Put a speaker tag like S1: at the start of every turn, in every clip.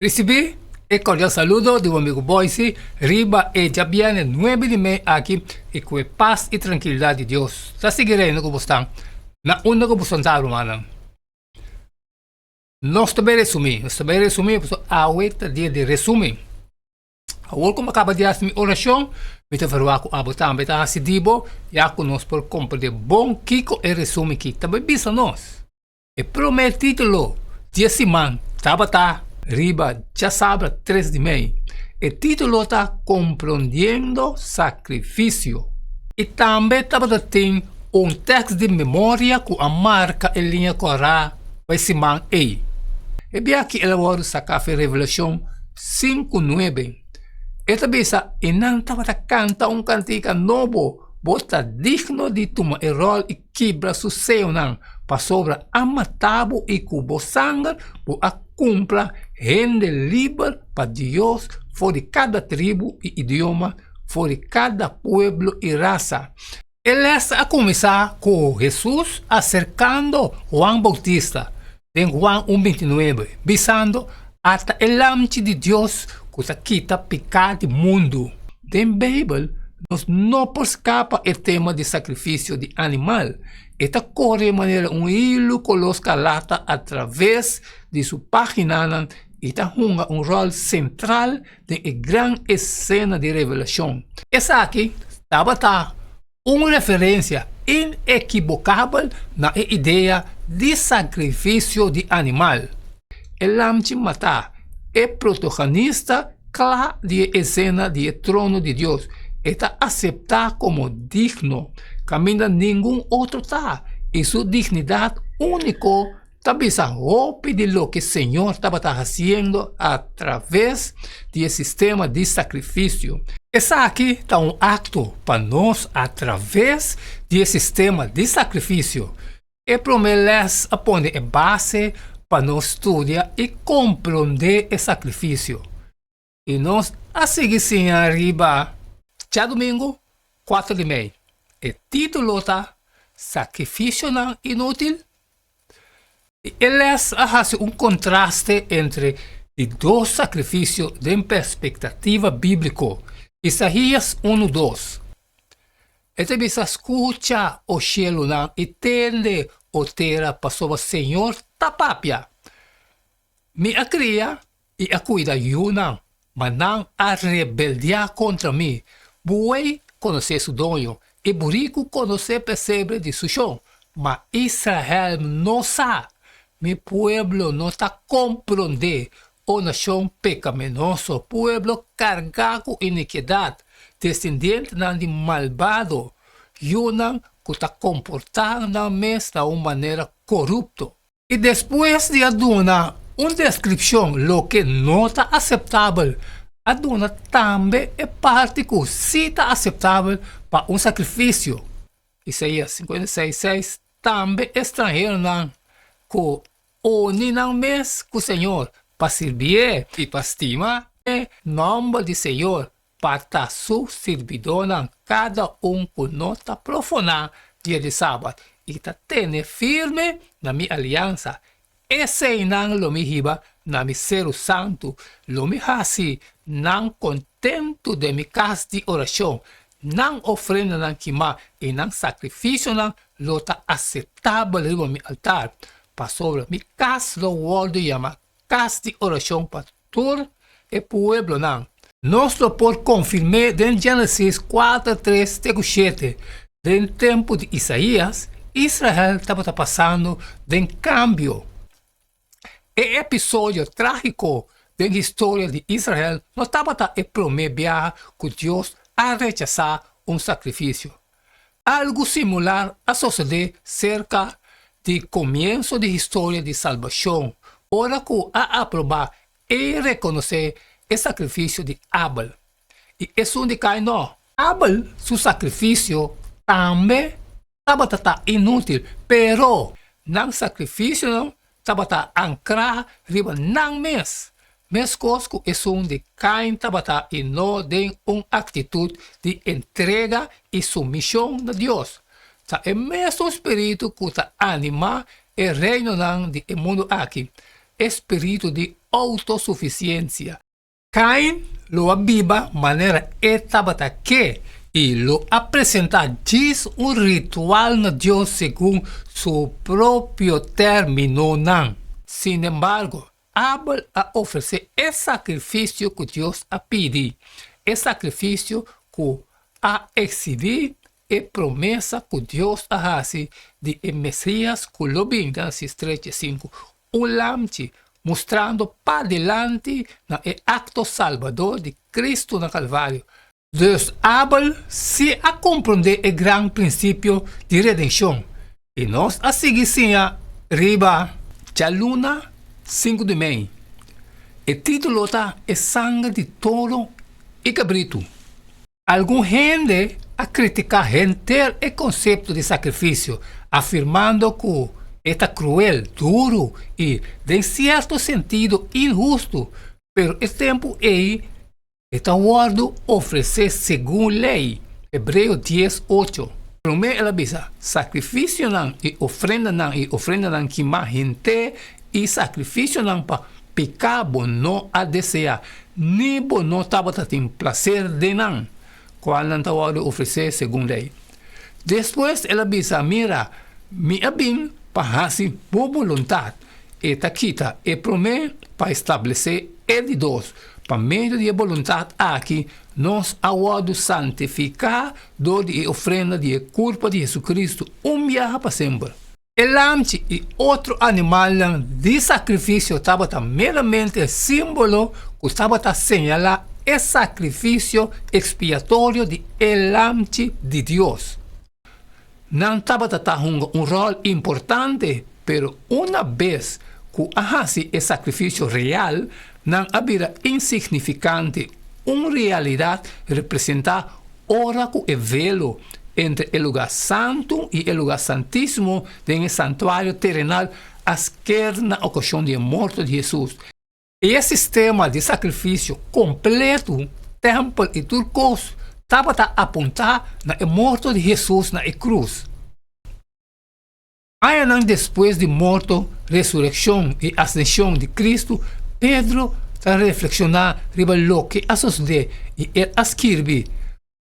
S1: Risibí e kordial saludo di bo amigu Boyce riba e djabièrnè nuebe di mei aki i ku e pas i trankilidat di Dios ta sigui reina ku bo stan na unda ku bo santá rumannan. Nos ta bai resumí, nos ta bai resumí pasobra awe ta dia di resumí. Awor ku mi a kaba di hasi mi orashon, mi ta verwagt ku abo tambe ta hasi di bo, ya ku nos por komprendé bon kiko e resumí aki ta bai bisa nos. E promé título di e siman tabata riba djasabra tres di mei. E título ta Komprondiendo Sakrifisio. I tambe tabata tin un tèks di memoria ku a marka e liña kòrá pa e siman ei. E bia aki el a wòrdu saká for Revelashon 5:9. E ta bisa, I nan tabata kanta un kantika nobo, Bo ta digno di tuma e ròl i kibra su seonan, pasobra a mata bo i ku bo sanger bo a kumpra hende liber pa Dios for di kada tribu i idioma, for di kada pueblo i rasa. E lès a kuminsá ku Hesus aserkando Huan Boutista den Huan un bintinuebe, bisando, Ata e Lamchi di Dios ku ta kita piká di mundu. Den Beibel, nos no por skapa e tema di sakrifisio di animal. E ta kore manera un hilu koló skarlata atraves di su páginanan i ta hunga un ròl sentral den e gran esena di Revelashon. Esaki tabata un referensia inekibokabel na e idea di sakrifisio di animal. E lamchi matá, e protagonista kla di e esena di e trono di Dios, e ta aseptá komo digno, kaminda ningun otro ta, i su dignidat úniko ta bisa hopi di loke Señor tabata hasiendo atraves di e sistema di sakrifisio. Esaki ta un akto pa nos atraves di e sistema di sakrifisio. E promé lès a pone e base pa nos studia i komprondé e sakrifisio. I nos a sigui siña riba djadumingu kuater di mei. E título ta Sakrifisionan Inútil? I e lès a hasi un kontraste entre di dos sakrifisio den perspektativa bíbliko, Isaías unu dos. E ta bisa, Skucha, o shelunan, i tende, o tera, pasobra Señor ta papia. Mi a kria i a kuida yunan, ma nan a rebeldiá kontra mi. Buey konosé su doño, i buriku konosé pesebre di su shon, ma Israel no sa, mi pueblo no ta komprondé, o nashon pekaminoso, pueblo kargá ku inikidat, desendientenan di malbado, yunan ku ta komportá nan mes na un manera korupto. I despues di a duna un deskripshon loke no ta aseptabel, a duna tambe e parti ku sí ta aseptabel pa un sakrifisio. Isaías 56, 6, Tambe e stranheronan ku uni nan mes ku Señor pa sirbié i pa stima e nòmber di Señor, pa ta su sirbidónan, kada un ku no ta profaná dia di sabat i ta tene firme na mi aliansa, eseinan lo mi hiba na mi seru santu, lo mi hasi nan kontentu den mi kas di orashon, nan ofrendanan kimá i nan sakrifisionan lo ta aseptabel riba mi altar, pasobra mi kas lo wòrdu yamá kas di orashon pa tur e pueblonan. Nos lo por konfirm'é den Génesis kuater tres te ku shete. Den tempu di Isaías, Israel tabata pasando den kambio. E episodio trágiko den historia di Israel no tabata e promé biaha ku Dios a rechasá un sakrifisio. Algu simular a sosodé serka di komienso di historia di salbashon, ora ku a aprobá i rekonosé e sakrifisio di Abel, i esun di Kain no. Abel su sakrifisio tambe tabata ta inútil, pero nan sakrifisionan tabata ankrá riba nan mes, meskos ku esun di Kain tabata i no den un aktitut di entrega i sumishon na Dios. Ta e mesun spiritu ku ta animá e reinonan di e mundu aki. e spiritu di outosufisiensia. Kain lo a biba manera e tabata ke i lo a presentá djis un ritual na Dios segun su propio términonan. Sinembargo, Abel a ofresé e sakrifisio ku Dios a pidi, e sakrifisio ku a eksidí e promesa ku Dios a hasi di e Mesias ku lo bin, Génesis 3, 5, un lamchi, mustrando padilanti na e akto salbador di Kristu na Kalvario. Dus Abel sí a komprondé e gran prinsipio di redenshon, i nos a sigui siña riba djaluna 5 di mei. E título ta E Sanger di Toro i Kabritu. Algun hende a kritiká henter e konsepto di sakrifisio, afirmando ku e ta kruel, duru i, den sierto sentido, inhustu, pero e tempu ei e ta wòrdu ofresé segun lei. Hebreo 10, 8. Promé el a bisa, Sakrifisionan i ofrendanan i ofrendanan kimá henter i sakrifisionan pa piká bo no a deseá, ni bo no tabata tin plaser den nan, kualnan ta wòrdu ofresé segun lei. Despues el a bisa, Mira, mi a bin pa hasi bo boluntat. E ta kita e promé pa establesé e di dos. Pa medio di e boluntat aki nos a wòrdu santifiká dor di e ofrenda di e kurpa di Hesukristu un biaha pa semper. E lamchi i otro animalnan di sakrifisio tabata meramente símbolo ku tabata señalá e sakrifisio ekspiatorio di e Lamchi di Dios. Nan tabata ta hunga un ròl importante, pero una bes ku a hasi e sakrifisio real, nan a bira insignifikante, un realidat representá Ora ku e velo entre e lugá santu i e lugá santísimo den e santuario terenal a sker na okashon di e morto di Hesus, e sistema di sakrifisio kompletu, tèmpel i tur kos, tabata apuntá na e morto di Hesus na e krus. Añanan despues di morto, resurekshon i asenshon di Kristu, Pedro ta reflekshoná riba loke a sosodé i el a skirbi,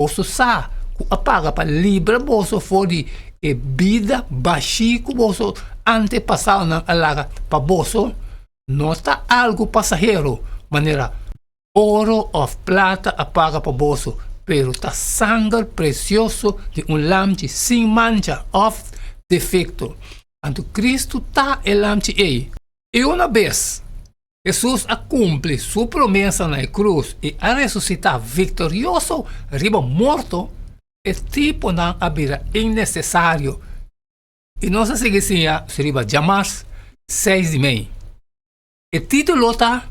S1: Boso sa ku a paga pa libra boso for di e bida bashí ku boso antepasadonan a laga pa boso, no ta algu pasahero, manera Oro òf plata a paga pa boso, pero ta sanger presioso di un lamchi sin mancha òf defekto. Anto Kristu ta e lamchi ei. I una bes Hesus a kumpli su promesa na e krus i a resusitá viktorioso riba morto, e tiponan a bira innesesario. I nos a sigui siña riba djamars 6 di mei. E título ta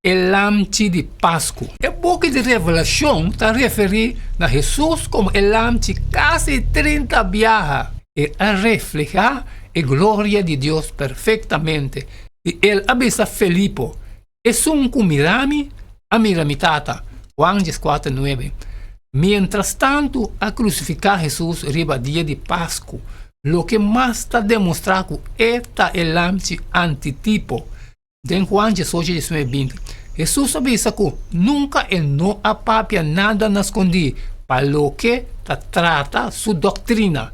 S1: E Lamchi di Pasku. E buki di Revelashon ta referí na Hesus komo e Lamchi kasi 30 biaha. El a reflehá e gloria di Dios perfektamente, i el a bisa Felipo, Esun ku mira mi, a mira mi Tata. Juan 14, 9. Mientrastantu a krusifiká Hesus riba dia di Pasku, Loke mas ta demostrá ku e ta e lamchi antitipo. Den Juan 18, 19, 20, Hesus a bisa ku nunka e no a papia nada na skondí pa loke ta trata su doktrina.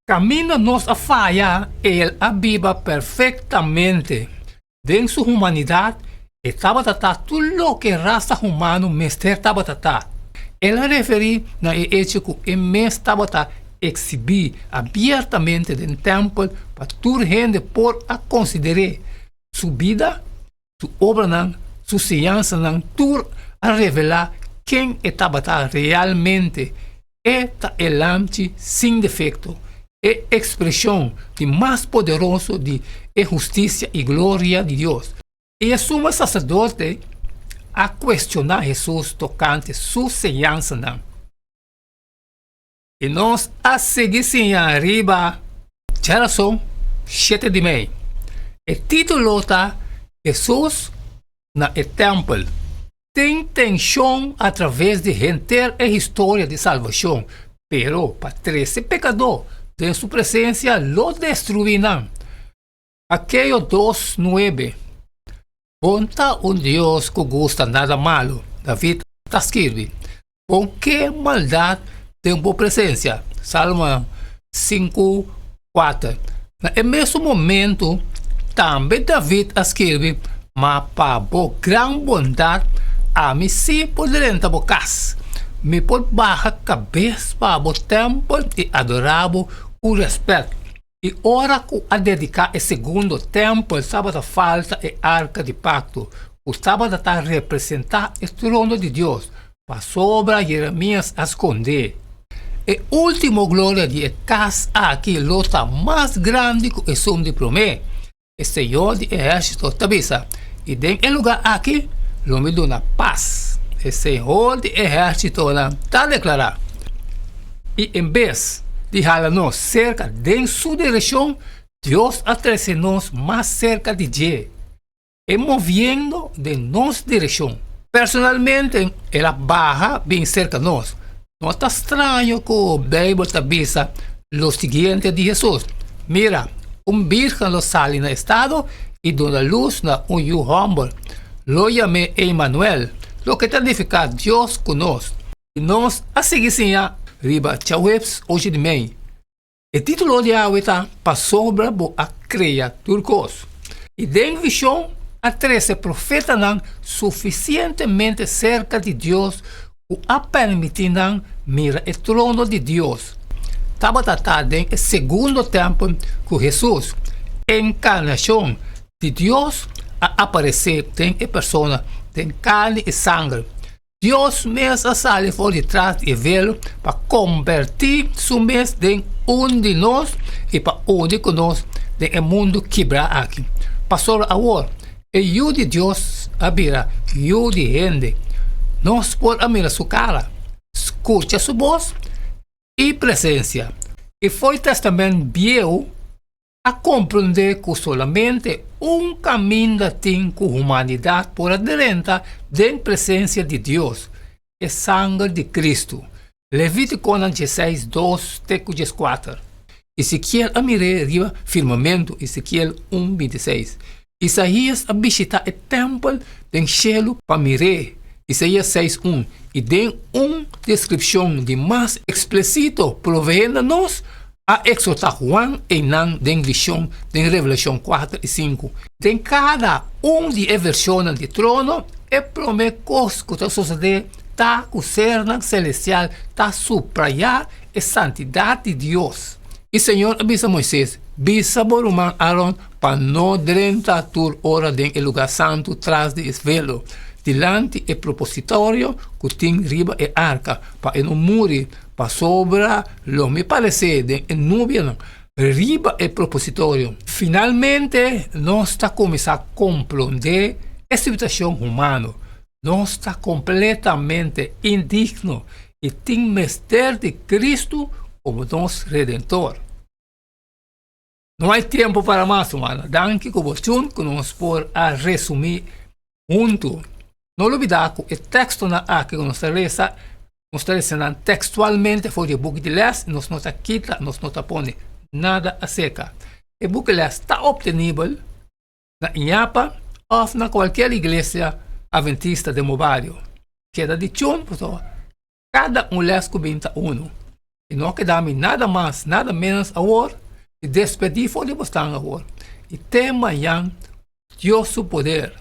S1: Kaminda nos a faya, el a biba perfektamente. Den su humanidat, e tabata ta tur loke rasa humano mester tabata ta. El a referí na e echo ku e mes tabata eksibí abiertamente den tèmpel pa tur hende por a konsider'é. Su bida, su obranan, su siñansanan tur a revelá ken e tabata realmente. E ta e Lamchi sin defekto, e ekspreshon di mas poderoso di e hustisia i gloria di Dios. I e sumo saserdote a kuestioná Hesus tokante su siñansanan. I nos a sigui siña riba djarason 7 di mei. E título ta Hesus na e Tèmpel. Tin tenshon atraves di henter e historia di salbashon, pero pa trese pekadó den su presensia lo destruí nan. Akeo 2, 9. Bo no ta un Dios ku gusta nada malu, David ta skirbi. Bo ke maldat den bo presensia. Salmo 5, 4. Na e mesun momentu, tambe David a skirbi, Ma pa bo gran bondat, ami sí por drenta bo kas. Mi por baha kabes pa bo tèmpel i adorá bo ku rèspèt. I ora ku a dediká e segundo tèmpel tabata falta e arka di pakto, ku tabata ta representá e trono di Dios, pasobra Jeremias a skond'é. E último gloria di e kas aki lo ta mas grandi ku esun di promé, e Señor di ehérsito ta bisa, i den e lugá aki lo mi duna pas, e Señor di ehérsitonan ta deklará. I en bes di hala nos serka den su direkshon, Dios a trese nos mas serka di dje, e moviendo den nos direkshon. Personalmente, el a baha bin serka nos. No ta straño ku Beibel ta bisa lo siguiente di Hesus, Mira, un bírgen lo sali na estado i duna lus na un yu hòmber. Lo yam'é Emanuel, loke ta nifiká Dios ku nos. I nos a sigui siña riba djaweps ocho di mei. E título di awe ta Pasobra Bo A Krea Tur Kos. I den vishon a trese profetanan sufisientemente serka di Dios ku a permití nan mira e trono di Dios. Tabata ta den e segundo tèmpel ku Hesus, enkarnashon di Dios, a aparesé den e persona den karni i sanger. Dios mes a sali for di tras di e velo pa kombertí su mes den un di nos i pa uni ku nos den e mundu kibrá aki. Pasobra awor e Yu di Dios a bira yu di hende. Nos por a mira su kara, skucha su bos i presensia. I fo'i Tèstamènt Bieu a komprondé ku solamente un kaminda tin ku humanidat por a drenta den presensia di Dios, e sanger di Kristu. Levítikonan dieseis, dos te ku dieskuater. Ezekiel a mir'é riba firmamentu, Ezekiel un, bintiseis. Isaías a bishitá e tèmpel den shelu pa mir'é, Isaías seis, un. I den un deskripshon di mas eksplesito proveé na nos, a eksortá Juan einan den vishon den Revelashon kuater i sinku. Den kada un di e vershonnan di trono, e promé kos ku ta sosodé ta ku sernan selestial ta suprayá e santidat di Dios. I señor a bisa Moises, Bisa bo ruman Aron pa no drenta tur ora den e lugá santu tras di e velo, dilanti e propositorio ku tin riba e arka, pa e no muri, Pasobra lo mi paresé den e nubianan riba e propositorio. Finalmente nos ta kuminsá komprondé e situashon humano. Nos ta kompletamente indigno i tin mester di Kristu komo nos Redentor. No hay tiempo para mas, humano. Danki ku bo tune ku nos por a resumí huntu. No lubidá ku e tekstonan aki ku nos ta lesa, nos ta lesa nan tekstualmente for di e buki di lès i nos no ta kita, nos no ta pone nada aserka. E buki lès ta optenibel na Iñapa òf na kualkier iglesia atventista den bo bario. Keda di tune pasobra Kada un les ku bin ta unu. I no keda mi nada mas, nada ménos awor, di despedí for di bosnan awor. I te mañan, Dios su poder.